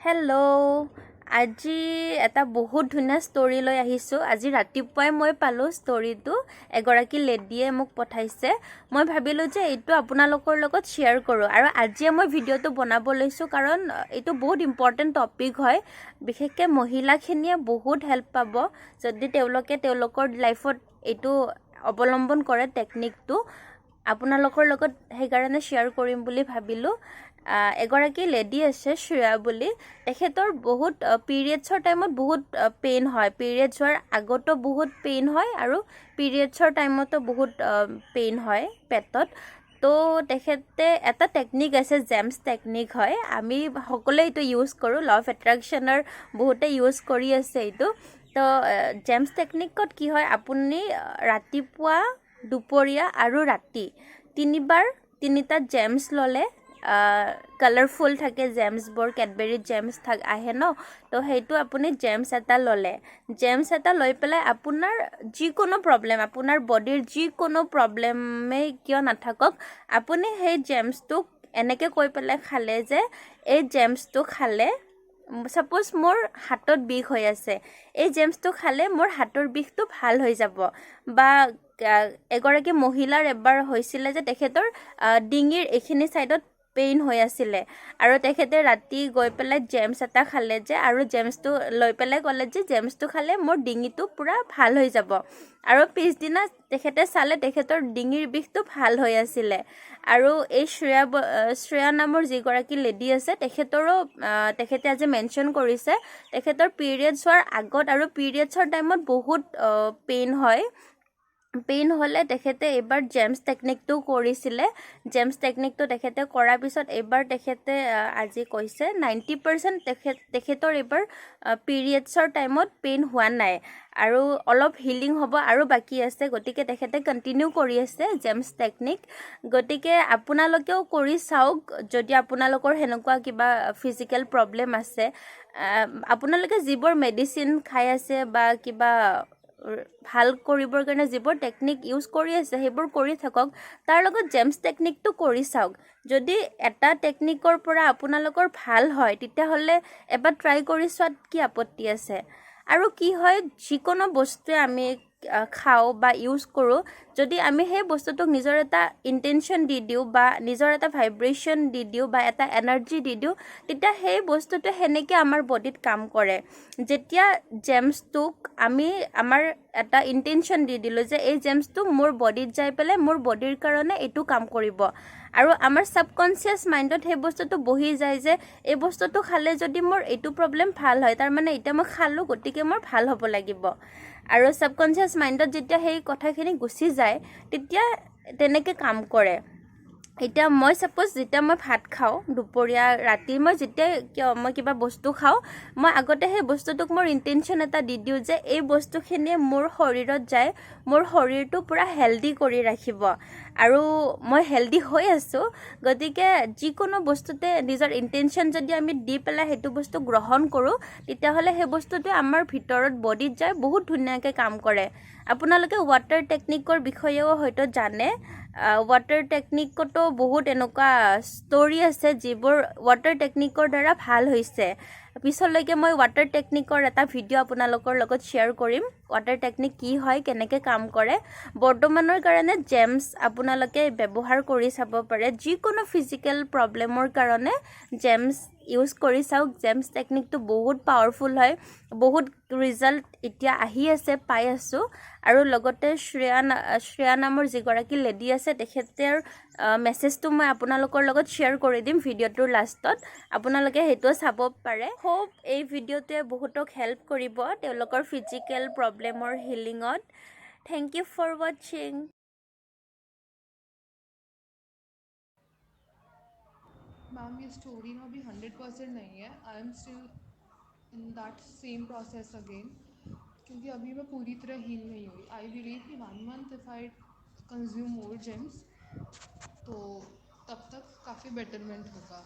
Hello', আজি এটা বহুত ধুনীয়া ষ্টৰি লৈ আহিছোঁ। আজি ৰাতিপুৱাই মই পালোঁ ষ্টৰিটো, এগৰাকী লেডিয়ে মোক পঠাইছে। মই ভাবিলোঁ যে এইটো আপোনালোকৰ লগত শ্বেয়াৰ কৰোঁ আৰু আজিয়ে মই ভিডিঅ'টো বনাব লৈছোঁ, কাৰণ এইটো বহুত ইম্পৰ্টেণ্ট টপিক হয়। বিশেষকৈ মহিলাখিনিয়ে বহুত হেল্প পাব যদি তেওঁলোকে তেওঁলোকৰ লাইফত এইটো অৱলম্বন কৰে টেকনিকটো। আপোনালোকৰ লগত সেইকাৰণে শ্বেয়াৰ কৰিম বুলি ভাবিলোঁ। এগৰাকী লেডি আছে শ্ৰেয়া বুলি, তেখেতৰ বহুত পিৰিয়ডছৰ টাইমত বহুত পেইন হয়। পিৰিয়ডছ হোৱাৰ আগতো বহুত পেইন হয় আৰু পিৰিয়ডছৰ টাইমতো বহুত পেইন হয় পেটত। তো তেখেতে এটা টেকনিক আছে, জেমছ টেকনিক হয়, আমি সকলোৱে এইটো ইউজ কৰোঁ, ল অফ এট্ৰেকশ্যনৰ বহুতে ইউজ কৰি আছে এইটো। তো জেমছ টেকনিকত কি হয়, আপুনি ৰাতিপুৱা, দুপৰীয়া আৰু ৰাতি তিনিবাৰ তিনিটা জেমছ ল'লে, কালাৰফুল থাকে জেমছবোৰ, কেডবেৰী জেমছ আহে ন, তো সেইটো আপুনি জেমছ এটা ল'লে, জেমছ এটা লৈ পেলাই আপোনাৰ যিকোনো প্ৰব্লেম, আপোনাৰ বডিৰ যিকোনো প্ৰব্লেমেই কিয় নাথাকক, আপুনি সেই জেমছটোক এনেকৈ কৈ পেলাই খালে যে এই জেমছটো খালে, ছাপ'জ মোৰ হাতত বিষ হৈ আছে, এই জেমছটো খালে মোৰ হাতৰ বিষটো ভাল হৈ যাব। বা এগৰাকী মহিলাৰ এবাৰ হৈছিলে যে তেখেতৰ ডিঙিৰ এইখিনি ছাইডত পেইন হৈ আছিলে আৰু তেখেতে ৰাতি গৈ পেলাই জেমছ এটা খালে যে, আৰু জেমছটো লৈ পেলাই ক'লে যে জেমছটো খালে মোৰ ডিঙিটো পূৰা ভাল হৈ যাব। আৰু পিছদিনা তেখেতে চালে তেখেতৰ ডিঙিৰ বিষটো ভাল হৈ আছিলে। আৰু এই শ্ৰেয়া নামৰ যিগৰাকী লেডি আছে, তেখেতৰো, তেখেতে আজি মেনশ্যন কৰিছে তেখেতৰ পিৰিয়ডছ হোৱাৰ আগত আৰু পিৰিয়ডছৰ টাইমত বহুত পেইন হয়। পেইন হ'লে তেখেতে এইবাৰ জেমছ টেকনিকটো কৰিছিলে। জেমছ টেকনিকটো তেখেতে কৰাৰ পিছত এইবাৰ তেখেতে আজি কৈছে 90% তেখেতৰ এইবাৰ পিৰিয়ডছৰ টাইমত পেইন হোৱা নাই আৰু অলপ হিলিং হ'ব আৰু বাকী আছে, গতিকে তেখেতে কণ্টিনিউ কৰি আছে জেমছ টেকনিক। গতিকে আপোনালোকেও কৰি চাওক যদি আপোনালোকৰ সেনেকুৱা কিবা ফিজিকেল প্ৰব্লেম আছে। আপোনালোকে যিবোৰ মেডিচিন খাই আছে বা কিবা ভাল কৰিবৰ কাৰণে যিবোৰ টেকনিক ইউজ কৰি আছে সেইবোৰ কৰি থাকক, তাৰ লগত জেমছ টেকনিকটো কৰি চাওক। যদি এটা টেকনিকৰ পৰা আপোনালোকৰ ভাল হয় তেতিয়াহ'লে এবাৰ ট্ৰাই কৰি চোৱাত কি আপত্তি আছে। আৰু কি হয়, যিকোনো বস্তুৱে আমি খাওঁ বা ইউজ কৰোঁ, যদি আমি সেই বস্তুটোক নিজৰ এটা ইনটেনশ্যন দি দিওঁ বা নিজৰ এটা ভাইব্ৰেশ্যন দি দিওঁ বা এটা এনাৰ্জি দি দিওঁ, তেতিয়া সেই বস্তুটোৱে সেনেকৈ আমাৰ বডিত কাম কৰে। যেতিয়া জেমছটোক আমি আমাৰ এটা ইনটেনশ্যন দি দিলোঁ যে এই জেমছটো মোৰ বডিত যাই পেলাই মোৰ বডিৰ কাৰণে এইটো কাম কৰিব, আৰু আমাৰ ছাবকনচিয়াছ মাইণ্ডত সেই বস্তুটো বহি যায় যে এই বস্তুটো খালে যদি মোৰ এইটো প্ৰব্লেম ভাল হয়, তাৰমানে এতিয়া মই খালোঁ গতিকে মোৰ ভাল হ'ব লাগিব। আৰু ছাবকনচিয়াছ মাইণ্ডত যেতিয়া সেই কথাখিনি গুচি যায় তেতিয়া তেনেকৈ কাম কৰে। এতিয়া মই ছাপ'জ যেতিয়া মই ভাত খাওঁ দুপৰীয়া, ৰাতি, মই যেতিয়াই কিয় মই কিবা বস্তু খাওঁ, মই আগতে সেই বস্তুটোক মোৰ ইনটেনশ্যন এটা দি দিওঁ যে এই বস্তুখিনিয়ে মোৰ শৰীৰত যায় মোৰ শৰীৰটো পূৰা হেল্ডি কৰি ৰাখিব আৰু মই হেল্ডি হৈ আছোঁ। গতিকে যিকোনো বস্তুতে নিজৰ ইনটেনশ্যন যদি আমি দি পেলাই সেইটো বস্তু গ্ৰহণ কৰোঁ, তেতিয়াহ'লে সেই বস্তুটোৱে আমাৰ ভিতৰত বডিত যায় বহুত ধুনীয়াকৈ কাম কৰে। আপোনালোকে ৱাটাৰ টেকনিকৰ বিষয়েও হয়তো জানে। ৱাটাৰ টেকনিকতো বহুত এনেকুৱা ষ্টৰি আছে যিবোৰ ৱাটাৰ টেকনিকৰ দ্বাৰা ভাল হৈছে। পিছলৈকে মই ৱাটাৰ টেকনিকৰ এটা ভিডিঅ' আপোনালোকৰ লগত শ্বেয়াৰ কৰিম, ৱাটাৰ টেকনিক কি হয়, কেনেকৈ কাম কৰে। বৰ্তমানৰ কাৰণে জেমছ আপোনালোকে ব্যৱহাৰ কৰি চাব পাৰে। যিকোনো ফিজিকেল প্ৰব্লেমৰ কাৰণে জেমছ ইউজ কৰি চাওক। জেমছ টেকনিকটো বহুত পাৱাৰফুল হয়, বহুত ৰিজাল্ট এতিয়া আহি আছে, পাই আছোঁ। আৰু লগতে শ্ৰেয়া নামৰ যিগৰাকী লেডি আছে, তেখেতৰ মেছেজটো মই আপোনালোকৰ লগত শ্বেয়াৰ কৰি দিম ভিডিঅ'টোৰ লাষ্টত, আপোনালোকে সেইটোও চাব পাৰে। হোপ এই ভিডিঅ'টোৱে বহুতক হেল্প কৰিব তেওঁলোকৰ ফিজিকেল প্ৰব্লেমৰ হিলিঙত। Thank you for ৱাচিং। मैम ये स्टोरी ना अभी 100% नहीं है, I am still in that same process again, क्योंकि अभी मैं पूरी तरह हील नहीं हुई। I believe कि 1 month if I consume more gems तो तब तक काफ़ी बेटरमेंट होगा।